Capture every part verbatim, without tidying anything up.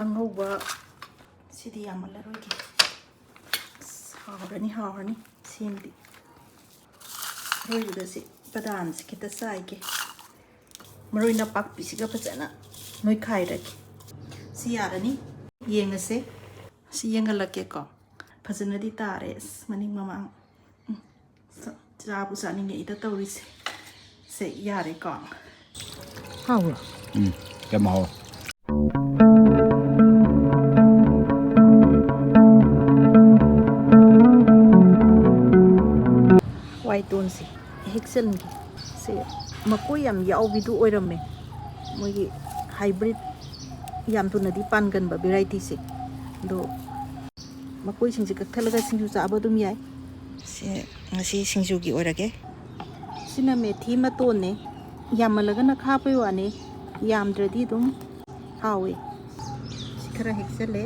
ꯑꯉꯧꯕ ꯁꯤꯗꯤ ꯌꯥꯝꯃꯜꯂꯔꯣꯏꯒꯦ꯫ ꯑꯁ, ꯍꯥꯎꯔꯅꯤ, ꯍꯥꯎꯔꯅꯤ ꯁꯦꯝꯗꯤ꯫ ꯑꯔꯣꯏꯕꯗ ꯁꯤ ꯕꯗꯥꯝꯁꯦ ꯈꯤꯇ ꯆꯥꯏꯒꯦ꯫ ꯃꯔꯣꯏ ꯅꯄꯥꯛꯄꯤꯁꯤꯒ ꯐꯖꯅ ꯅꯣꯏꯈꯥꯏꯔꯒꯦ꯫ ꯁꯤ ꯌꯥꯔꯅꯤ꯫ ꯌꯦꯡꯉꯁꯦ꯫ ꯁꯤ ꯌꯦꯡꯍꯜꯂꯛꯀꯦꯀꯣ꯫ ꯐꯖꯅꯗꯤ ꯇꯥꯔꯦ꯫ ꯑꯁ, ꯃꯅꯤꯡ ꯃꯃꯥꯡ꯫ ꯎꯝ, ꯆꯥ-, ꯆꯥꯕꯨ ꯆꯥꯅꯤꯡꯉꯛꯏꯗ ꯇꯧꯔꯤꯁꯦ꯫ ꯁꯦ, ꯌꯥꯔꯦꯀꯣ꯫ ꯍꯥꯎꯕ꯭ꯔꯣ? ꯎꯝ, ꯌꯥꯝ ꯍꯥꯎꯋꯦ꯫ ꯍꯋꯥꯏ ꯇꯣꯟꯁꯦ ꯍꯦꯛꯆꯟꯒꯦ꯫ ꯁꯦ ꯃꯀꯣꯏ ꯌꯥꯝ ꯌꯥꯎꯕꯤꯗꯨ ꯑꯣꯏꯔꯝꯃꯦ꯫ ꯃꯣꯏꯒꯤ hybrid ꯌꯥꯝ ꯊꯨꯅꯗꯤ ꯄꯥꯟꯒꯟꯕ variety ꯁꯦ꯫ ꯑꯗꯣ ꯃꯀꯣꯏꯁꯤꯡꯁꯦ ꯀꯛꯊꯠꯂꯒ ꯁꯤꯡꯖꯨ ꯆꯥꯕ ꯑꯗꯨꯝ ꯌꯥꯏ꯫ ꯁꯦ ꯉꯁꯤ ꯁꯤꯡꯖꯨꯒꯤ ꯑꯣꯏꯔꯒꯦ꯫ ꯁꯤꯅ ꯃꯦꯊꯤ ꯃꯇꯣꯟꯅꯦ꯫ ꯌꯥꯝꯃꯜꯂꯒꯅ ꯈꯥꯞꯄꯩ ꯋꯥꯅꯦ, ꯌꯥꯝꯗ꯭ꯔꯗꯤ ꯑꯗꯨꯝ ꯍꯥꯎꯋꯦ꯫ ꯁꯤ ꯈꯔ ꯍꯦꯛꯆꯜꯂꯦ꯫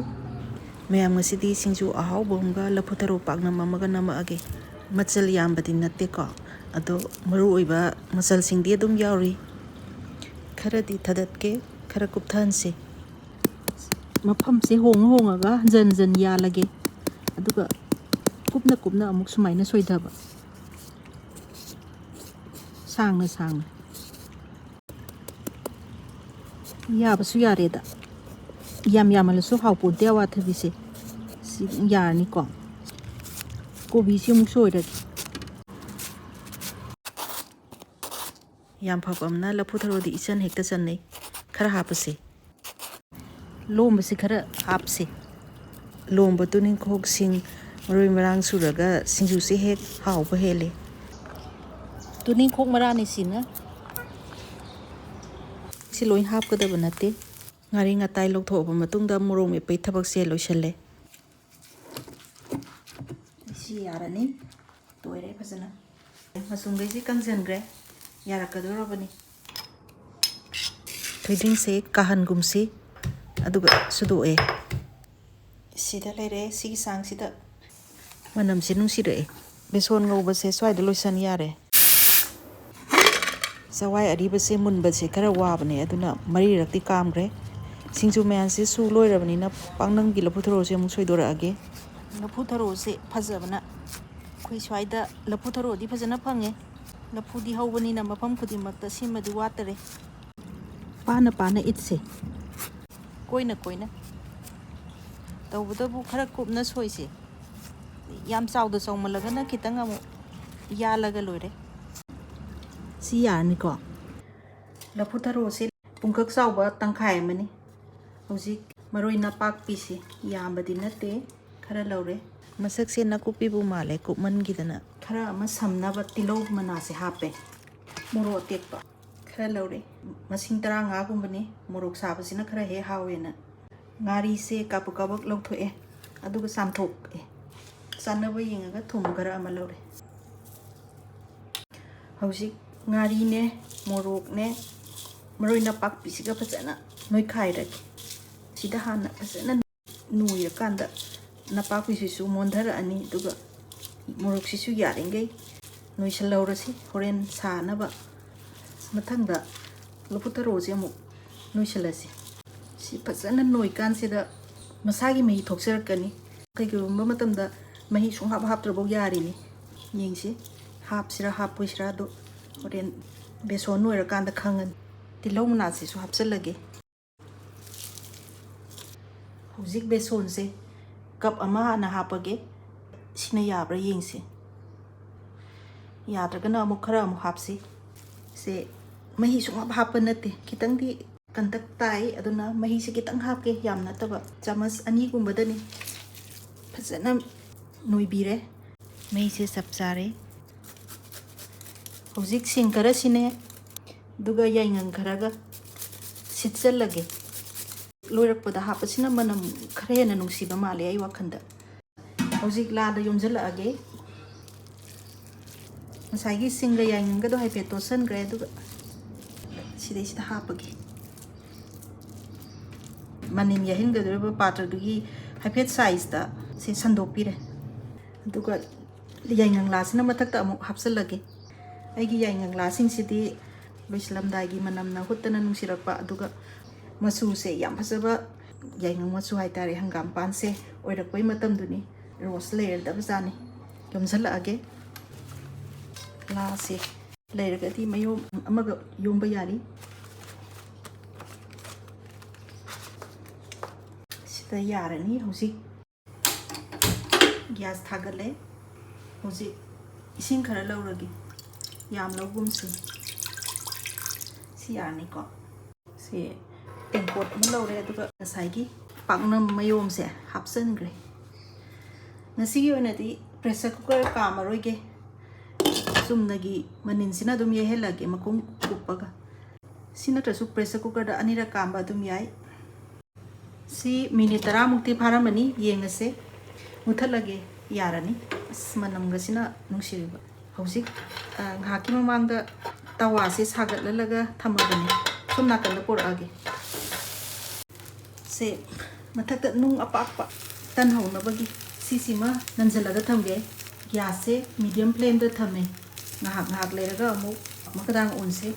ꯃꯌꯥꯝ, ꯉꯁꯤꯗꯤ ꯁꯤꯡꯖꯨ ꯑꯍꯥꯎꯕ ꯑꯃꯒ ꯂꯐꯨ ꯊꯔꯣ ꯄꯥꯛꯅꯝ ꯑꯃꯒ ꯅꯝꯃꯛꯑꯒꯦ꯫ ꯃꯆꯜ ꯌꯥꯝꯕꯗꯤ ꯅꯠꯇꯦꯀꯣ, ꯑꯗꯣ ꯃꯔꯨ ꯑꯣꯏꯕ ꯃꯆꯜꯁꯤꯡꯗꯤ ꯑꯗꯨꯝ ꯌꯥꯎꯔꯤ꯫ ꯈꯔꯗꯤ ꯊꯥꯗꯠꯀꯦ, ꯈꯔ ꯀꯨꯞꯊꯍꯟꯁꯦ꯫ ꯃꯐꯝꯁꯦ ꯍꯣꯡꯉ ꯍꯣꯡꯉꯒ ꯍꯟꯖꯟ ꯍꯟꯖꯟ ꯌꯥꯜꯂꯒꯦ꯫ ꯑꯗꯨꯒ ꯀꯨꯞꯅ ꯀꯨꯞꯅ ꯑꯃꯨꯛ ꯁꯨꯃꯥꯏꯅ ꯁꯣꯏꯊꯕ꯫ ꯁꯥꯡꯅ ꯁꯥꯡꯅ꯫ ꯌꯥꯕꯁꯨ ꯌꯥꯔꯦꯗ꯫ ꯌꯥꯝ ꯌꯥꯝꯃꯜꯂꯁꯨ ꯍꯥꯎꯄꯣꯟꯇꯦ ꯑꯋꯥꯊꯕꯤꯁꯦ꯫ ꯁꯤ ꯌꯥꯔꯅꯤꯀꯣ꯫ ꯀꯣꯕꯤꯁꯤ ꯑꯃꯨꯛ ꯁꯣꯏꯔꯒꯦ꯫ ꯌꯥꯝ ꯐꯕ ꯑꯃꯅ ꯂꯐꯨ ꯊꯔꯣꯗꯤ ꯏꯆꯟ ꯍꯦꯛꯇ ꯆꯟꯅꯩ꯫ ꯈꯔ ꯍꯥꯞꯄꯁꯦ꯫ ꯂꯣꯝꯕꯁꯤ ꯈꯔ ꯍꯥꯞꯁꯤ꯫ ꯂꯣꯝꯕ ꯇꯨꯅꯤꯡꯈꯣꯛꯁꯤꯡ, ꯃꯔꯣꯏ ꯃꯔꯥꯡ ꯁꯨꯔꯒ ꯁꯤꯡꯖꯨꯁꯦ ꯍꯦꯛ ꯍꯥꯎꯕ ꯍꯦꯜꯂꯤ꯫ ꯇꯨꯅꯤꯡꯈꯣꯛ ꯃꯔꯥꯅꯤ ꯁꯤꯅ꯫ ꯁꯤ ꯂꯣꯏ ꯍꯥꯞꯀꯗꯕ ꯅꯠꯇꯦ꯫ ꯉꯥꯔꯤ ꯉꯇꯥꯏ ꯂꯧꯊꯣꯛꯑꯕ ꯃꯇꯨꯡꯗ ꯃꯣꯔꯣꯛ ꯃꯦꯠꯄꯒꯤ ꯊꯕꯛꯁꯦ ꯂꯣꯏꯁꯤꯜꯂꯦ꯫ ꯁꯤ ꯌꯥꯔꯅꯤ꯫ ꯇꯣꯏꯔꯦ ꯐꯖꯅ꯫ ꯃꯆꯨꯝꯈꯩꯁꯤ ꯀꯪꯁꯤꯟꯈ꯭ꯔꯦ꯫ ꯌꯥꯔꯛꯀꯗꯧꯔꯕꯅꯤ꯫ ꯊꯣꯏꯗꯤꯡꯁꯦ ꯀꯥꯍꯟꯒꯨꯝꯁꯤ꯫ ꯑꯗꯨꯒ ꯁꯨꯗꯣꯛꯑꯦ꯫ ꯁꯤꯗ ꯂꯩꯔꯦ꯫ ꯁꯤꯒꯤ ꯆꯥꯡꯁꯤꯗ ꯃꯅꯝꯁꯦ ꯅꯨꯡꯁꯤꯔꯛꯑꯦ꯫ ꯕꯦꯁꯣꯟ ꯉꯧꯕꯁꯦ ꯁ꯭ꯋꯥꯏꯗ ꯂꯣꯏꯁꯟ ꯌꯥꯔꯦ꯫ ꯆꯋꯥꯏ ꯑꯔꯤꯕꯁꯦ ꯃꯨꯟꯕꯁꯦ ꯈꯔ ꯋꯥꯕꯅꯦ, ꯑꯗꯨꯅ ꯃꯔꯤꯔꯛꯇꯤ ꯀꯥꯝꯈ꯭ꯔꯦ꯫ ꯁꯤꯡꯖꯨ ꯃꯌꯥꯟꯁꯦ ꯁꯨ ꯂꯣꯏꯔꯕꯅꯤꯅ ꯄꯥꯛꯅꯝꯒꯤ ꯂꯐꯨ ꯊꯔꯣꯁꯦ ꯑꯃꯨꯛ ꯁꯣꯏꯗꯣꯔꯛꯑꯒꯦ꯫ ꯂꯐꯨ ꯊꯔꯣꯁꯦ ꯐꯖꯕꯅ, ꯑꯩꯈꯣꯏ ꯁ꯭ꯋꯥꯏꯗ ꯂꯐꯨ ꯊꯔꯣꯗꯤ ꯐꯖꯅ ꯐꯪꯉꯦ꯫ ꯂꯐꯨꯗꯤ ꯍꯧꯕꯅꯤꯅ ꯃꯐꯝ ꯈꯨꯗꯤꯡꯃꯛꯇ ꯁꯤꯃꯗꯤ ꯋꯥꯠꯇꯔꯦ꯫ ꯄꯥꯅ ꯄꯥꯅ ꯏꯠꯁꯦ꯫ ꯀꯣꯏꯅ ꯀꯣꯏꯅ꯫ ꯇꯧꯕꯇꯕꯨ ꯈꯔ ꯀꯨꯞꯅ ꯁꯣꯏꯁꯦ꯫ ꯌꯥꯝ ꯆꯥꯎꯗ ꯆꯥꯎꯃꯜꯂꯒꯅ ꯈꯤꯇꯪ ꯑꯃꯨꯛ ꯌꯥꯜꯂꯒ ꯂꯣꯏꯔꯦ꯫ ꯁꯤ ꯌꯥꯔꯅꯤꯀꯣ꯫ ꯂꯐꯨ ꯊꯔꯣꯁꯦ ꯄꯨꯡꯀꯛ ꯆꯥꯎꯕ ꯇꯪꯈꯥꯏ ꯑꯃꯅꯤ꯫ ꯍꯧꯖꯤꯛ ꯃꯔꯣꯏ ꯅꯄꯥꯛꯄꯤꯁꯤ ꯌꯥꯝꯕꯗꯤ ꯅꯠꯇꯦ, ꯈꯔ ꯂꯧꯔꯦ꯫ ꯃꯁꯛꯁꯦ ꯅꯥꯀꯨꯞꯄꯤꯕꯨ ꯃꯥꯜꯂꯦ ꯀꯨꯞꯃꯟꯈꯤꯗꯅ꯫ ꯈꯔ ꯑꯃ ꯁꯝꯅꯕ ꯇꯤꯜꯍꯧ ꯃꯅꯥꯁꯦ ꯍꯥꯞꯄꯦ꯫ ꯃꯣꯔꯣꯛ ꯑꯇꯦꯛꯄ ꯈꯔ ꯂꯧꯔꯦ꯫ ꯃꯁꯤꯡ ꯇꯔꯥꯃꯉꯥꯒꯨꯝꯕꯅꯤ꯫ ꯃꯣꯔꯣꯛ ꯁꯥꯕꯁꯤꯅ ꯈꯔ ꯍꯦꯛ ꯍꯥꯎꯋꯦꯅ꯫ ꯉꯥꯔꯤꯁꯦ ꯀꯥꯕꯛ ꯀꯥꯕꯛ ꯂꯧꯊꯣꯛꯑꯦ, ꯑꯗꯨꯒ ꯆꯥꯝꯊꯣꯛꯑꯦ꯫ ꯆꯥꯟꯅꯕ ꯌꯦꯡꯉꯒ ꯊꯨꯝ ꯈꯔ ꯑꯃ ꯂꯧꯔꯦ꯫ ꯍꯧꯖꯤꯛ ꯉꯥꯔꯤꯅꯦ, ꯃꯣꯔꯣꯛꯅꯦ, ꯃꯔꯣꯏ ꯅꯄꯥꯛꯄꯤꯁꯤꯒ ꯐꯖꯅ ꯅꯣꯏꯈꯥꯏꯔꯒꯦ꯫ ꯁꯤꯗ ꯍꯥꯟꯅ ꯐꯖꯅ ꯅꯣꯏꯔꯀꯥꯟꯗ ꯅꯄꯥꯛꯄꯤꯁꯤꯁꯨ ꯃꯣꯟꯊꯔꯛꯑꯅꯤ, ꯑꯗꯨꯒ ꯃꯣꯔꯣꯛꯁꯤꯁꯨ ꯌꯥꯔꯤꯈꯩ ꯅꯣꯏꯁꯜꯍꯧꯔꯁꯤ ꯍꯣꯔꯦꯟ ꯁꯥꯅꯕ꯫ ꯃꯊꯪꯗ ꯂꯐꯨ ꯊꯔꯣꯁꯦ ꯑꯃꯨꯛ ꯅꯣꯏꯁꯜꯂꯁꯤ꯫ ꯁꯤ ꯐꯖꯅ ꯅꯣꯏꯀꯥꯟꯁꯤꯗ ꯃꯁꯥꯒꯤ ꯃꯍꯤ ꯊꯣꯛꯆꯔꯛꯀꯅꯤ꯫ ꯀꯩꯒꯨꯝꯕ ꯃꯇꯝꯗ ꯃꯍꯤ ꯁꯨꯡꯍꯥꯞ ꯍꯥꯞꯇ꯭ꯔꯐꯥꯎ ꯌꯥꯔꯤꯅꯤ꯫ ꯌꯦꯡꯁꯤ, ꯍꯥꯞꯁꯤꯔꯥ ꯍꯥꯞꯄꯣꯏꯁꯤꯔꯥ ꯑꯗꯣ ꯍꯣꯔꯦꯟ ꯕꯦꯁꯣꯟ ꯅꯣꯏꯔꯀꯥꯟꯗ ꯈꯪꯉꯅꯤ꯫ ꯇꯤꯜꯍꯧ ꯃꯅꯥꯁꯤꯁꯨ ꯍꯥꯞꯆꯤꯜꯂꯒꯦ꯫ ꯍꯧꯖꯤꯛ ꯕꯦꯁꯣꯟꯁꯦ ꯀꯞ ꯑꯃ ꯍꯥꯟꯅ ꯍꯥꯞꯄꯒꯦ꯫ ꯁꯤꯅ ꯌꯥꯕ꯭ꯔꯥ ꯌꯦꯡꯁꯤ꯫ ꯌꯥꯗ꯭ꯔꯒꯅ ꯑꯃꯨꯛ ꯈꯔ ꯑꯃꯨꯛ ꯍꯥꯞꯁꯤ꯫ ꯁꯦ ꯃꯍꯤ ꯁꯨꯡꯍꯥꯞ ꯍꯥꯞꯄ ꯅꯠꯇꯦ, ꯈꯤꯇꯪꯗꯤ ꯀꯟꯇꯛ ꯇꯥꯏ, ꯑꯗꯨꯅ ꯃꯍꯤꯁꯦ ꯈꯤꯇꯪ ꯍꯥꯞꯀꯦ, ꯌꯥꯝ ꯅꯠꯇꯕ, ꯆꯥꯃꯁ ꯑꯅꯤꯒꯨꯝꯕꯗꯅꯤ꯫ ꯐꯖꯅ ꯅꯣꯏꯕꯤꯔꯦ꯫ ꯃꯩꯁꯦ ꯆꯞ ꯆꯥꯔꯦ꯫ ꯍꯧꯖꯤꯛ ꯁꯤꯡ ꯈꯔ ꯁꯤꯅꯦ, ꯑꯗꯨꯒ ꯌꯥꯏꯉꯪ ꯈꯔꯒ ꯁꯤꯠꯆꯜꯂꯒꯦ꯫ ꯂꯣꯏꯔꯛꯄꯗ ꯍꯥꯞꯄꯁꯤꯅ ꯃꯅꯝ ꯈꯔ ꯍꯦꯟꯅ ꯅꯨꯡꯁꯤꯕ ꯃꯥꯜꯂꯦ ꯑꯩ ꯋꯥꯈꯜꯗ꯫ ꯍꯧꯖꯤꯛ ꯂꯥꯗ ꯌꯣꯝꯁꯤꯜꯂꯛꯑꯒꯦ꯫ ꯉꯁꯥꯏꯒꯤ ꯁꯤꯡꯒ ꯌꯥꯏꯉꯪꯒꯗꯣ ꯍꯥꯏꯐꯦꯠ ꯇꯣꯠꯁꯟꯈ꯭ꯔꯦ, ꯑꯗꯨꯒ ꯁꯤꯗꯩꯁꯤꯗ ꯍꯥꯞꯄꯒꯦ꯫ ꯃꯅꯤꯟ ꯌꯥꯏꯍꯟꯒꯗꯧꯔꯤꯕ ꯄꯥꯇ꯭ꯔꯗꯨꯒꯤ ꯍꯥꯏꯐꯦꯠ ꯁꯥꯏꯖꯇ ꯁꯤ ꯁꯟꯗꯣꯛꯄꯤꯔꯦ꯫ ꯑꯗꯨꯒ ꯌꯥꯏꯉꯪꯂꯥꯁꯤꯅ ꯃꯊꯛꯇ ꯑꯃꯨꯛ ꯍꯥꯞꯆꯤꯜꯂꯒꯦ꯫ ꯑꯩꯒꯤ ꯌꯥꯏꯉꯪꯂꯥꯁꯤꯡꯁꯤꯗꯤ ꯂꯣꯏꯁꯤꯜꯂꯝꯗꯥꯏꯒꯤ ꯃꯅꯝꯅ ꯍꯨꯠꯇꯅ ꯅꯨꯡꯁꯤꯔꯛꯄ, ꯑꯗꯨꯒ ꯃꯆꯨꯁꯦ ꯌꯥꯝ ꯐꯖꯕ ꯌꯥꯏꯉꯪ ꯃꯆꯨ ꯍꯥꯏꯇꯥꯔꯦ, ꯍꯪꯒꯥꯝꯄꯥꯟꯁꯦ ꯑꯣꯏꯔꯛꯄꯩ ꯃꯇꯝꯗꯨꯅꯤ꯫ ꯔꯣꯁ ꯂꯩꯔꯗꯕ ꯖꯥꯠꯅꯤ꯫ ꯌꯣꯝꯁꯤꯜꯂꯛꯑꯒꯦ꯫ ꯂꯥꯁꯦ ꯂꯩꯔꯒꯗꯤ ꯃꯌꯣꯝ ꯑꯃꯒ ꯌꯣꯝꯕ ꯌꯥꯔꯤ꯫ ꯁꯤꯗ ꯌꯥꯔꯅꯤ꯫ ꯍꯧꯖꯤꯛ ꯒ꯭ꯌꯥꯁ ꯊꯥꯒꯠꯂꯦ꯫ ꯍꯧꯖꯤꯛ ꯏꯁꯤꯡ ꯈꯔ ꯂꯧꯔꯒꯦ꯫ ꯌꯥꯝ ꯂꯧꯒꯨꯝꯁꯤ꯫ ꯁꯤ ꯌꯥꯔꯅꯤꯀꯣ꯫ ꯁꯤ ꯇꯦꯡꯀꯣꯠ ꯑꯃ ꯂꯧꯔꯦ, ꯑꯗꯨꯒ ꯉꯁꯥꯏꯒꯤ ꯄꯥꯛꯅꯝ ꯃꯌꯣꯝꯁꯦ ꯍꯥꯞꯆꯤꯟꯈ꯭ꯔꯦ꯫ ꯉꯁꯤꯒꯤ ꯑꯣꯏꯅꯗꯤ ꯄ꯭ꯔꯦꯁꯔ ꯀꯨꯀꯔ ꯀꯥꯝꯃꯔꯣꯏꯒꯦ꯫ ꯆꯨꯝꯅꯒꯤ ꯃꯅꯤꯟꯁꯤꯅ ꯑꯗꯨꯝ ꯌꯩꯍꯜꯂꯒꯦ, ꯃꯈꯨꯝ ꯀꯨꯞꯄꯒ꯫ ꯁꯤ ꯅꯠꯇ꯭ꯔꯁꯨ ꯄ꯭ꯔꯦꯁꯔ ꯀꯨꯀꯔꯗ ꯑꯅꯤꯔꯛ ꯀꯥꯝꯕ ꯑꯗꯨꯝ ꯌꯥꯏ꯫ ꯁꯤ ꯃꯤꯅꯤꯠ ꯇꯔꯥꯃꯨꯛꯇꯤ ꯐꯥꯔꯝꯃꯅꯤ, ꯌꯦꯡꯉꯁꯦ꯫ ꯃꯨꯊꯠꯂꯒꯦ, ꯌꯥꯔꯅꯤ꯫ ꯑꯁ, ꯃꯅꯝꯒꯁꯤꯅ ꯅꯨꯡꯁꯤꯔꯤꯕ꯫ ꯍꯧꯖꯤꯛ, ꯑ, ꯉꯥꯏꯍꯥꯛꯀꯤ ꯃꯃꯥꯡꯗ ꯇꯋꯥꯁꯦ ꯁꯥꯒꯠꯍꯜꯂꯒ ꯊꯝꯃꯕꯅꯤ꯫ ꯁꯣꯝ ꯅꯥꯀꯟꯗ ꯄꯨꯔꯛꯑꯒꯦ꯫ ꯁꯦ, ꯃꯊꯛꯇ ꯅꯨꯡ ꯑꯄꯥꯛꯄ ꯇꯟꯍꯧꯅꯕꯒꯤ ꯁꯤꯁꯤꯃ ꯅꯟꯁꯤꯜꯂꯒ ꯊꯝꯒꯦ꯫ ꯒ꯭ꯌꯥꯁꯁꯦ ꯃꯤꯗꯤꯌꯝ ꯐ꯭ꯂꯦꯝꯗ ꯊꯝꯃꯦ꯫ ꯉꯥꯏꯍꯥꯛ ꯉꯥꯏꯍꯥꯛ ꯂꯩꯔꯒ ꯑꯃꯨꯛ ꯃꯈꯥꯗꯥꯡ ꯑꯣꯟꯁꯦ꯫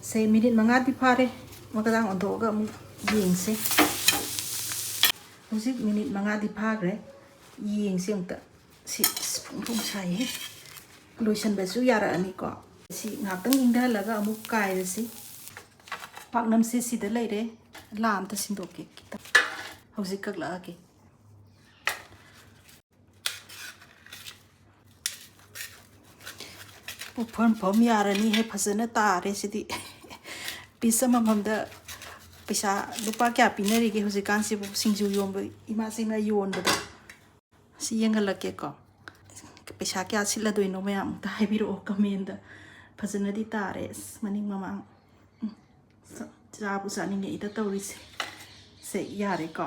ꯁꯦ, ꯃꯤꯅꯤꯠ ꯃꯉꯥꯗꯤ ꯐꯥꯔꯦ꯫ ꯃꯈꯥꯗꯥꯡ ꯑꯣꯟꯊꯣꯛꯑꯒ ꯑꯃꯨꯛ ꯌꯦꯡꯁꯦ꯫ ꯍꯧꯖꯤꯛ ꯃꯤꯅꯤꯠ ꯃꯉꯥꯗꯤ ꯐꯥꯈ꯭ꯔꯦ꯫ ꯌꯦꯡꯁꯦ ꯑꯃꯨꯛꯇ꯫ ꯁꯤ, ꯑꯁ, ꯐꯣꯡ ꯐꯣꯡ ꯁꯥꯏꯍꯦ꯫ ꯂꯣꯏꯁꯟꯕꯁꯨ ꯌꯥꯔꯛꯑꯅꯤꯀꯣ꯫ ꯁꯤ ꯉꯥꯛꯇꯪ ꯏꯪꯊꯍꯜꯂꯒ ꯑꯃꯨꯛ ꯀꯥꯏꯔꯁꯤ꯫ ꯄꯥꯛꯅꯝꯁꯦ ꯁꯤꯗ ꯂꯩꯔꯦ꯫ ꯂꯥ ꯑꯝꯇ ꯁꯤꯟꯗꯣꯛꯀꯦ ꯈꯤꯇꯪ꯫ ꯍꯧꯖꯤꯛ ꯀꯛꯂꯛꯑꯒꯦ꯫ ꯄꯨꯐꯝ ꯐꯝ ꯌꯥꯔꯅꯤꯍꯦ, ꯐꯖꯅ ꯇꯥꯔꯦ ꯁꯤꯗꯤ꯫ ꯄꯤꯁ ꯑꯃꯃꯝꯗ ꯄꯩꯁꯥ ꯂꯨꯄꯥ ꯀꯌꯥ ꯄꯤꯅꯔꯤꯒꯦ ꯍꯧꯖꯤꯛꯀꯥꯟꯁꯤꯕꯨ, ꯁꯤꯡꯖꯨ ꯌꯣꯟꯕ ꯏꯃꯥꯁꯤꯡꯅ ꯌꯣꯟꯕꯗꯣ? ꯁꯤ ꯌꯦꯡꯍꯜꯂꯛꯀꯦꯀꯣ꯫ ꯄꯩꯁꯥ ꯀꯌꯥ ꯁꯤꯠꯂꯗꯣꯏꯅꯣ ꯃꯌꯥꯝ ꯑꯝꯇ ꯍꯥꯏꯕꯤꯔꯛꯑꯣ ꯀꯃꯦꯟꯗ꯫ ꯐꯖꯅꯗꯤ ꯇꯥꯔꯦ꯫ ꯑꯁ, ꯃꯅꯤꯡ ꯃꯃꯥꯡ꯫ ꯎꯝ, ꯆꯥ-, ꯆꯥꯕꯨ ꯆꯥꯅꯤꯡꯉꯛꯏꯗ ꯇꯧꯔꯤꯁꯦ꯫ ꯁꯦ, ꯌꯥꯔꯦꯀꯣ꯫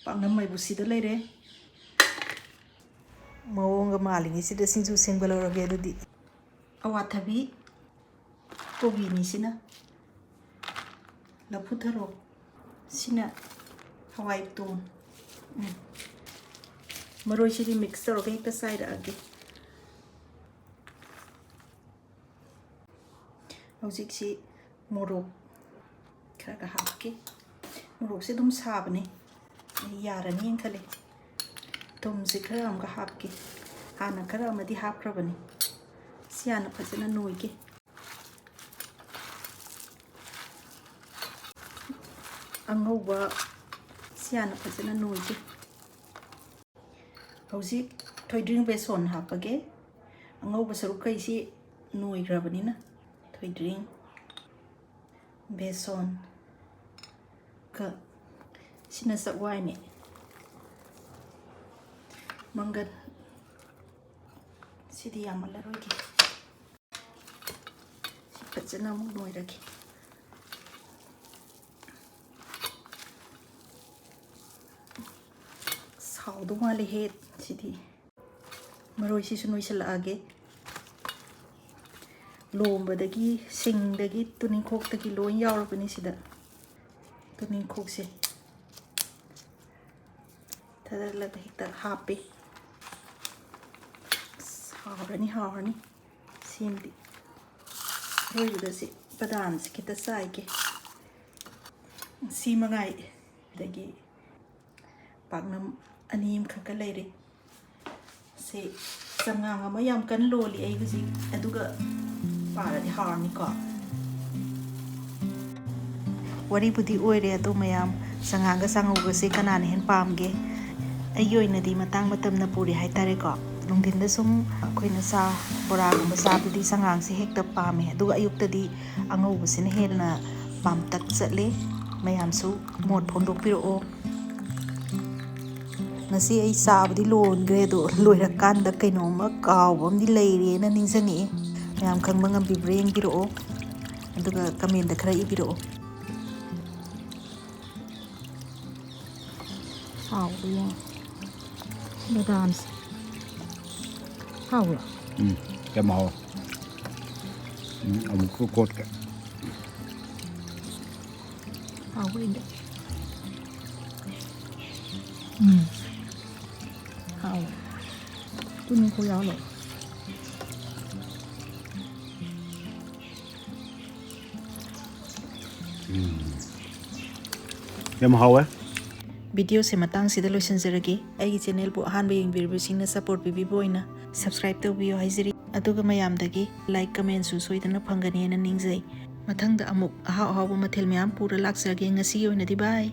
ꯄꯥꯛꯅꯝ ꯃꯩꯕꯨ ꯁꯤꯗ ꯂꯩꯔꯦ꯫ ꯃꯑꯣꯡꯒ ꯃꯥꯜꯂꯤꯉꯩꯁꯤꯗ ꯁꯤꯡꯖꯨ ꯁꯦꯝꯒꯠꯍꯧꯔꯒꯦ ꯑꯗꯨꯗꯤ꯫ ꯑꯋꯥꯊꯕꯤ ꯀꯣꯕꯤꯅꯤ ꯁꯤꯅ꯫ ꯂꯐꯨ ꯊꯔꯣ꯫ ꯁꯤꯅ ꯍꯋꯥꯏ ꯇꯣꯟ꯫ ꯎꯝ꯫ ꯃꯔꯣꯏꯁꯤꯗꯤ ꯃꯤꯛꯁ ꯇꯧꯔꯒ ꯍꯦꯛꯇ ꯆꯥꯏꯔꯛꯑꯒꯦ꯫ ꯍꯧꯖꯤꯛꯁꯤ ꯃꯣꯔꯣꯛ ꯈꯔꯒ ꯍꯥꯞꯀꯦ꯫ ꯃꯣꯔꯣꯛꯁꯦ ꯑꯗꯨꯝ ꯁꯥꯕꯅꯦ꯫ ꯑꯩ ꯌꯥꯔꯅꯤꯅ ꯈꯜꯂꯦ꯫ ꯊꯨꯝꯁꯦ ꯈꯔ ꯑꯃꯒ ꯍꯥꯞꯀꯦ꯫ ꯍꯥꯟꯅ ꯈꯔ ꯑꯃꯗꯤ ꯍꯥꯞꯈ꯭ꯔꯕꯅꯤ꯫ ꯁꯤ ꯍꯥꯟꯅ ꯐꯖꯅ ꯅꯣꯏꯒꯦ꯫ ꯑꯉꯧꯕ ꯁꯤ ꯍꯥꯟꯅ ꯐꯖꯅ ꯅꯣꯏꯒꯦ꯫ ꯍꯧꯖꯤꯛ ꯊꯣꯏꯗ꯭ꯔꯤꯡ ꯕꯦꯁꯣꯟ ꯍꯥꯞꯄꯒꯦ꯫ ꯑꯉꯧꯕ ꯁꯔꯨꯛꯈꯩꯁꯤ ꯅꯣꯏꯈ꯭ꯔꯕꯅꯤꯅ꯫ ꯊꯣꯏꯗ꯭ꯔꯤꯡ, ꯕꯦꯁꯣꯟ, ꯀ ꯁꯤꯅ ꯆꯛꯋꯥꯏꯅꯦ꯫ ꯃꯪꯒꯟ, ꯁꯤꯗꯤ ꯌꯥꯝꯃꯜꯂꯔꯣꯏꯒꯦ꯫ ꯁꯤ ꯐꯖꯅ ꯑꯃꯨꯛ ꯅꯣꯏꯔꯒꯦ꯫ ꯁꯥꯎꯗꯧ ꯃꯥꯜꯂꯦꯍꯦ ꯁꯤꯗꯤ꯫ ꯃꯔꯣꯏꯁꯤꯁꯨ ꯅꯣꯏꯁꯤꯜꯂꯛꯑꯒꯦ꯫ ꯂꯣꯝꯕꯗꯒꯤ, ꯁꯤꯡꯗꯒꯤ, ꯇꯨꯅꯤꯡꯈꯣꯛꯇꯒꯤ ꯂꯣꯏ ꯌꯥꯎꯔꯕꯅꯤ ꯁꯤꯗ꯫ ꯇꯨꯅꯤꯡꯈꯣꯛꯁꯦ ꯊꯥꯗꯔꯂꯒ ꯍꯦꯛꯇ ꯍꯥꯞꯄꯦ꯫ ꯑꯁ, ꯍꯥꯎꯔꯅꯤ, ꯍꯥꯎꯔꯅꯤ꯫ ꯁꯤꯃꯗꯤ ꯑꯔꯣꯏꯕꯗ ꯁꯤ ꯕꯗꯥꯝꯁꯦ ꯈꯤꯇ ꯆꯥꯏꯒꯦ꯫ ꯁꯤ ꯃꯉꯥꯏ꯫ ꯑꯗꯒꯤ ꯄꯥꯛꯅꯝ ꯑꯅꯤ ꯑꯃꯈꯛꯀ ꯂꯩꯔꯤ꯫ ꯁꯤ ꯆꯉꯥꯡ ꯑꯃ ꯌꯥꯝ ꯀꯟꯅ ꯂꯣꯜꯂꯤ ꯑꯩ ꯍꯧꯖꯤꯛ, ꯑꯗꯨꯒ ꯄꯥꯔꯗꯤ ꯍꯥꯎꯔꯅꯤꯀꯣ꯫ ꯋꯥꯔꯤꯕꯨꯗꯤ ꯑꯣꯏꯔꯦ, ꯑꯗꯣ ꯃꯌꯥꯝ, ꯆꯉꯥꯡꯒ ꯆꯥꯉꯧꯒꯁꯦ ꯀꯅꯥꯅ ꯍꯦꯟꯅ ꯄꯥꯝꯒꯦ? ꯑꯩꯒꯤ ꯑꯣꯏꯅꯗꯤ ꯃꯇꯥꯡ ꯃꯇꯝꯅ ꯄꯨꯔꯦ ꯍꯥꯏꯇꯥꯔꯦꯀꯣ꯫ ꯅꯨꯡꯊꯤꯟꯗ ꯁꯨꯝ ꯑꯩꯈꯣꯏꯅ ꯆꯥ, ꯕꯣꯔꯥꯒꯨꯝꯕ ꯆꯥꯕꯗꯤ ꯆꯉꯥꯡꯁꯦ ꯍꯦꯛꯇ ꯄꯥꯝꯃꯦ, ꯑꯗꯨꯒ ꯑꯌꯨꯛꯇꯗꯤ ꯑꯉꯧꯕꯁꯤꯅ ꯍꯦꯟꯅ ꯄꯥꯝꯇꯛ ꯆꯠꯂꯦ꯫ ꯃꯌꯥꯝꯁꯨ ꯃꯣꯠ ꯐꯣꯡꯗꯣꯛꯄꯤꯔꯛꯑꯣ꯫ ꯉꯁꯤ ꯑꯩ ꯆꯥꯕꯗꯤ ꯂꯣꯟꯈ꯭ꯔꯦ, ꯑꯗꯣ ꯂꯣꯏꯔꯀꯥꯟꯗ ꯀꯩꯅꯣꯝꯃ ꯀꯥꯎꯕ ꯑꯃꯗꯤ ꯂꯩꯔꯦꯅ ꯅꯤꯡꯁꯤꯡꯉꯛꯑꯦ꯫ ꯃꯌꯥꯝ ꯈꯪꯕ ꯉꯝꯕꯤꯕ꯭ꯔꯥ ꯌꯦꯡꯕꯤꯔꯛꯑꯣ, ꯑꯗꯨꯒ ꯀꯃꯦꯟꯗ ꯈꯔ ꯏꯕꯤꯔꯛꯑꯣ꯫ ꯍꯥꯎꯕ ꯌꯦꯡꯉꯣ꯫ ꯕꯗꯥꯝꯁꯦ꯫ ꯍꯥꯎꯕ꯭ꯔꯣ? ꯎꯝ, ꯌꯥꯝ ꯍꯥꯎꯋꯦ꯫ ꯎꯝ, ꯑꯃꯨꯛꯀ ꯀꯣꯠꯀꯦ꯫ ꯍꯥꯎꯕ ꯏꯟꯗꯦ꯫ ꯎꯝ꯫ ꯍꯥꯎꯋꯦ꯫ ꯇꯨꯅꯤꯡꯈꯣꯛ ꯌꯥꯎꯍꯜꯂꯣ꯫ ꯌꯥꯝ ꯍꯥꯎꯋꯦ꯫ ꯚꯤꯗꯤꯑꯣꯁꯦ ꯃꯇꯥꯡꯁꯤꯗ ꯂꯣꯏꯁꯤꯟꯖꯔꯒꯦ꯫ ꯑꯩꯒꯤ ꯆꯦꯅꯦꯜꯕꯨ ꯑꯍꯥꯟꯕ ꯌꯦꯡꯕꯤꯔꯤꯕꯁꯤꯡꯅ ꯁꯄꯣꯔꯠ ꯄꯤꯕꯤꯕ ꯑꯣꯏꯅ ꯁꯕꯁꯀ꯭ꯔꯥꯏꯕ ꯇꯧꯕꯤꯌꯨ ꯍꯥꯏꯖꯔꯤ꯫ ꯑꯗꯨꯒ ꯃꯌꯥꯝꯗꯒꯤ ꯂꯥꯏꯛ ꯀꯃꯦꯟꯁꯨ ꯁꯣꯏꯗꯅ ꯐꯪꯒꯅꯤ ꯍꯥꯏꯅ ꯅꯤꯡꯖꯩ꯫ ꯃꯊꯪꯗ ꯑꯃꯨꯛ ꯑꯍꯥꯎ ꯑꯍꯥꯎꯕ ꯃꯊꯦꯜ ꯃꯌꯥꯝ ꯄꯨꯔ ꯂꯥꯛꯆꯒꯦ꯫ ꯉꯁꯤꯒꯤ ꯑꯣꯏꯅꯗꯤ ꯕꯥꯏ꯫